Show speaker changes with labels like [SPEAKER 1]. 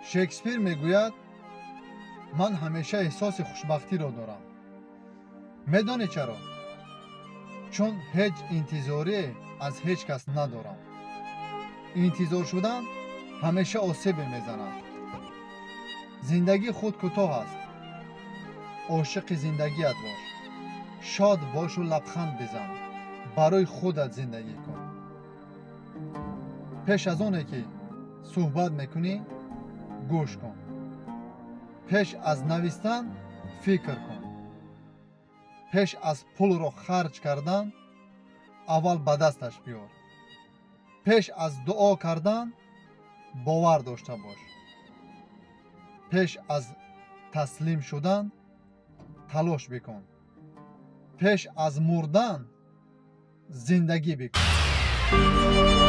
[SPEAKER 1] Шекспир мегӯяд: ман ҳамеша эҳсоси хушбахтиро дорам. Медонӣ чаро? Чун ҳеҷ интизорие аз ҳеҷ кас надорам. Интизор шудан ҳамеша осебе мезанад. Зиндагӣ худ кӯтоҳ аст. Ошиқи зиндагият бош, шод бошу лабханд бизан, барои худат зиндагӣ кун. Пеш аз оне ки суҳбат мекунӣ, гӯш кун. Пеш аз навистан фикр кун. Пеш аз пулро харҷ кардан аввал ба дасташ биёр. Пеш аз дуо кардан бовар дошта бош. Пеш аз таслим шудан талош бикун. Пеш аз мурдан зиндагӣ бикун.